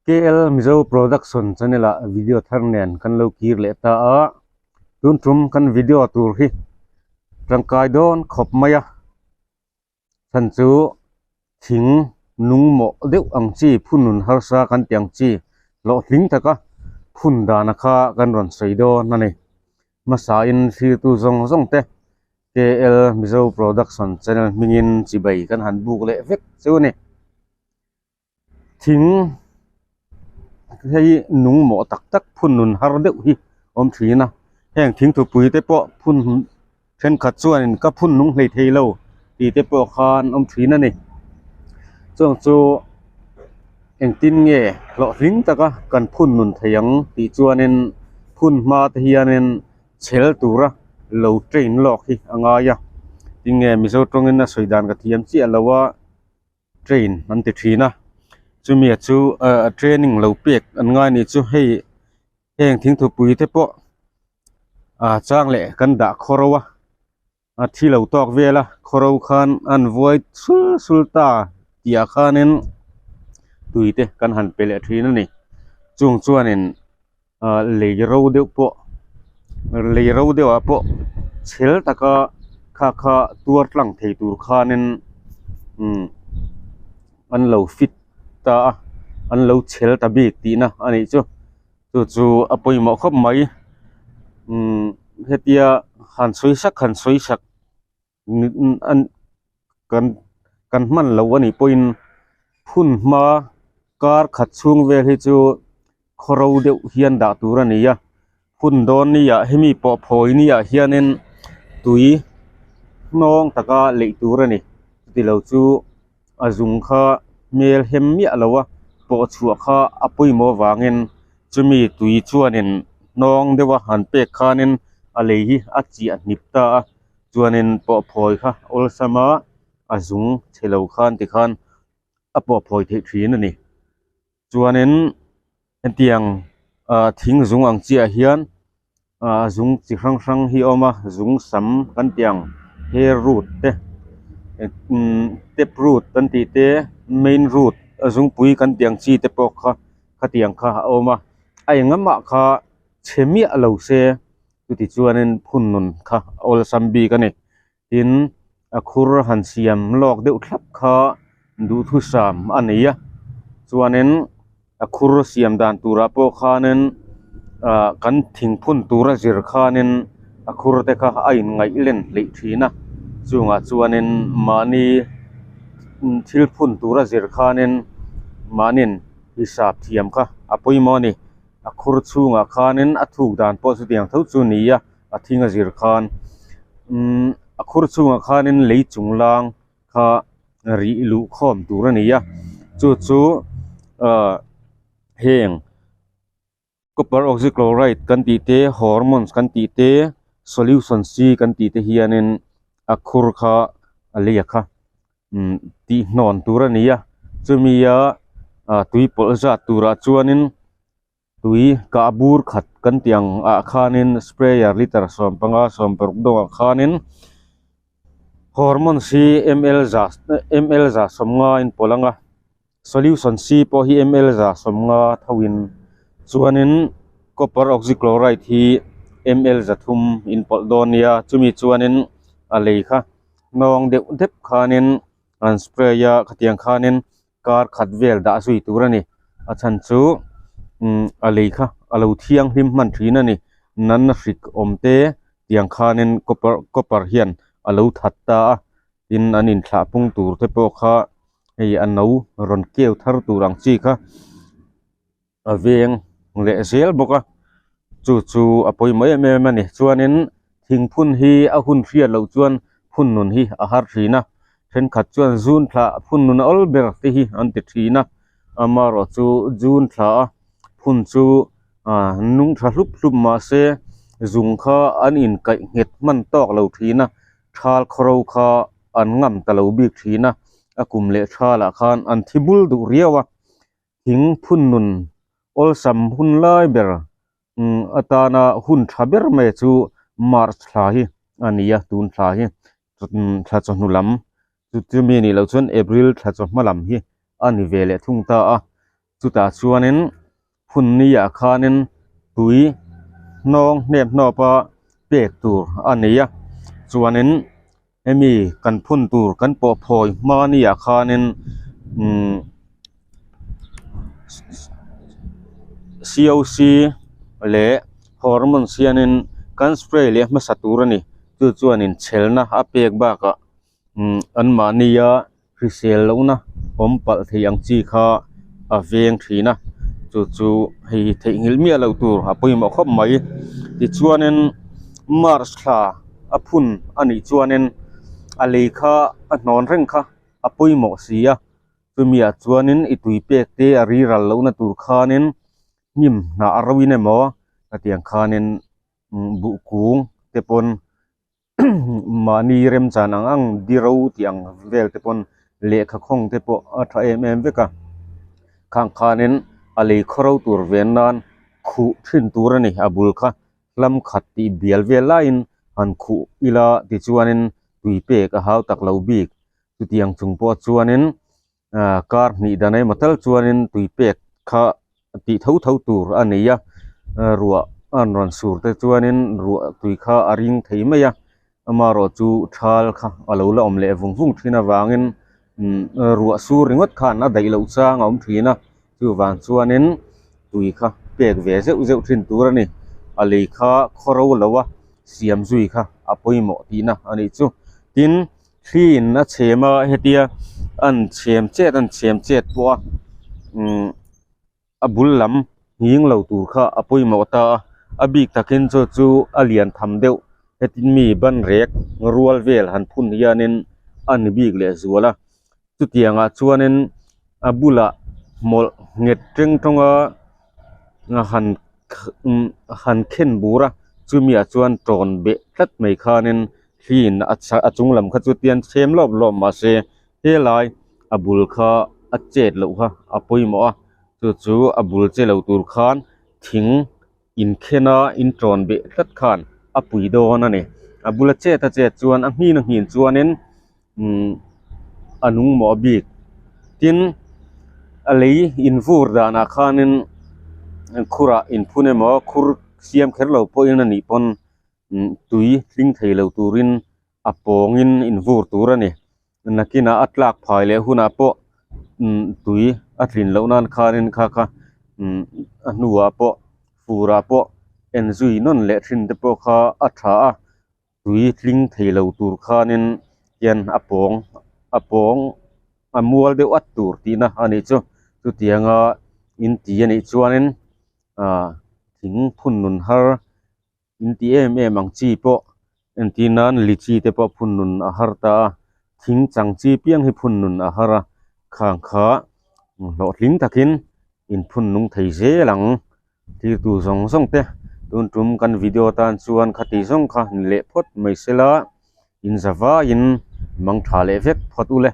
KL Mizo Production channel ah video thar nen kan lo kir leh ta a, tun tum kan video tur hi tangkai dawn khawp mai a, chhan chu thing nung mawh deuh ang chi phun nun harsa kan tih ang chi hlawhtling taka phun dana kha kan rawn sawi dawn a ni. Hmasain thlirtu zawng zawng te KL Mizo Production channel hmingin chibai kan han buk leh vek chu a ni. Thing hei nung mawh tak tak phun nun har deuh hi awm thin a heng thingthupui te pawh phun thenkhat chuanin ka phun nung hlei thei lo tih te pawh khan awm thin a ni chuang chu engtin nge hlawhtling taka kan phun nun thei ang tih chuanin phun hma te hianin chhel tura lo train lawk hi a ngai a tinge mizo tawngin a sawi dan ka thiam chiah lo a. train an ti thin a chumi ah chu ahh training lo pek an ngai anih chu hei heng thingthupui te pawh ah chang leh kan dah khaw ro a a thi lo tawk vel a khaw ro khan a an vuai sul sul ta tih ah khanin tui te kan han pe leh thin a ni chung chuanin ah lei ro deuh pawh lei ro deuh ah pawh chhel taka kha kha tuar tlang thei tur khanin umm an lo fit ta a an lo chhel ta bik tihna a nih chu chu chu a pawimawh khawp mai umm hetia han sawi sak han sawi sak kan kan hman loh a nih pawhin phun hma kar khat chhung vel hi chu khaw ro deuh hian dah tur a ni a hun dawn ni ah hemi pawh phawi ni ah hianin tui hnawng taka leih tur a ni chutilo chu a zung kha hmel hem miah lo a pawh chhuah kha a pawimawh avangin chumi tui chuanin hnawng deuh a han pek khanin a lei hi a chiah hnip ta a. Chuanin pawhphawi kha awlsam a, a zung chhe lo khan tikhan a pawhphawi theih thin a ni. Chuanin hetiang ah thing zung ang chiah hian ah zung chi hrang hrang hi a awm a, zung sam kan tih ang hair root te umm tap root kan tih te main root a zungpui kan tih ang chi te pawh kha khatiang kha a awm a, a engamah kha chhe miah lo se. Chuti chuanin phun nun kha a awlsam bik a ni. Tin, a khur han siam lawk deuh thlap kha duhthusam a nei a. Chuanin a khur siam dan turah pawh khanin ah kan thingphun tura zir khanin a khur te kha a inngaih len hleih thin a. Chungah chuanin mahni thil phun tura zir khanin mahnin hisap thiam kha a pawimawh a ni. A khur chhungah khanin a thuk dan pawh chutiang tho chu ni a a thing a zir khan umm a khur chhungah khanin lei chung lang kha rih luh khawm tur a ni a chu chu ahh heng copper oxychloride kan tih te hormones kan tih te solution c kan tih te hianin a khur kha a lei a kha umm tih hnawn tur a ni a chumi a ah tui pawlh zat turah chuanin tui kah bur khat kan tih ang ah khanin sprayer litre 15 16 dawngah khanin hormones hi ml za ml za 50 a inpawlh ang a solution c pawh hi ml za 50 thoin chuanin copper oxychloride hi ml 300 inpawlh dawn nia chumi chuanin a lei kha. Nawng deuh dep khanin an spray a khatiang khanin kar khat vel dah zui tur a ni a chhan chu umm a lei kha a lo thianghlim hman thin a ni natna hrik awm te tiang khanin copper copper hian a lo that ta a tin an inthlah pung tur te pawh kha hei a no rawn keu thar tur ang chi kha. A veng leh zel bawk a chu chu a pawimawh em em a ni chuanin thingphun hi a hun hriat loh chuan phun nun hi a har thin a thenkhat chuan zun thla phun nun a awl ber te hi an ti thin a amaherawh chu zun thla a phun chu ah nung tha hlup hlup mahse zung kha an inkaih nghet hman tawk lo thin a thal khawro kha an ngam ta lo bik thin a a kum leh thalah khan an thi bul duh riau a. Thing phun nun awlsam hun lai ber atana hun tha ber mai chu March thla hi a ni a, tun thla hi thla chawhnu lam chu chumi anih loh chuan April thla chawhma lam hi a ni ve leh thung ta a. Chutah chuanin phun ni ah khanin tui hnawng hnep hnawp a pek tur a ni a chuanin hemi kan phun tur kan pawh phawi hma ni ah khanin umm c o c leh hormones hianin kan spray leh hmasa tur a ni chu chuanin chhelna a pek bakah umm anmahnia hrisel lohna awm palh thei ang chi kha a veng thin a chu chu hei hi theihnghilh miah loh tur a pawimawh khawp mai tichuanin march thla a phun a nih chuanin a lei kha a hnawn reng kha a pawimawh si a chumi ah chuanin i tui pek te a riral lohna tur khanin hnim hnah a ro in emaw hetiang khanin buh kung te pawn. Mahni remchan ang ang diro tih ang vel te pawn lehkha khawng te pawh a tha em em vek a khang khanin a lei khawro tur ven nan khuh thin tur a ni a bul kha hlam khat tih bial vel laiin han khuh ila tichuanin tui pek a hau tak lo bik chutiang chung pawh chuanin ah kar hnih dan emaw tal chuanin tui pek kha tih tho tho tur a nei a ruah a rawn sur te chuanin ruah tui kha a ring thei mai a amaherawh chu thal kha a lo la awm leh vung vung thin avangin ruah sur ringawt khan a daih loh chang a awm thin a chuvang chuanin tui kha pek ve zeuh zeuh thin tur a ni a lei kha khaw ro lo a siam zui kha a pawimawh tihna a nih chu tin. Thli in a chhem a hetia an chhem chet an chhem chet pawh a umm a bul lam nghing lo tur kha a pawimawh ta a a bik takin chu chu a lian tham deuh hetin mi ban rek rual vel han phun hianin a ni bik leh zual a chutiang ah chuanin a bulah hmawlh nghet teng tawng a han han khen bur a chumi ah chuan tawn beh tlat mai khanin hliin a a chung lam kha chu tian chhem lawp lawp mahse helai a bul kha a chet loh kha a pawimawh a chu chu a bul che lo tur khan thing inkhen a intawn beh tlat khan a pui dawn a ni a bula chet a chet chuan a nghin a nghin chuanin umm a nung mawh bik tin a lei invur danah khanin khurah inphun emaw khur siam kher lo pawhin a nih pawn. Tui tling thei lo turin a pawngin invur tur a ni. Nakinah a tlak phai leh hunah pawh tui a tlin loh nan khanin kha kha a hnuah pawh furah pawh en zui nawn leh thin te pawh kha a tha a. Tui tling thei lo tur khanin hian a pawng a pawng a mual deuh at tur tihna a nih chu. Chutianga in ti a nih chuanin ah thing phun nun har. In ti em em ang chi pawh entir nan lichi te pawh phun nun a har ta a thing chang chi piang hi phun nun a har a khang kha hlawhtling takin in phun nung thei zel ang thirtu zawng zawng te tun tum kan video tan chuan khati zawng kha ni leh phawt mai sela in za vaiin mang tha leh vek phawt ule.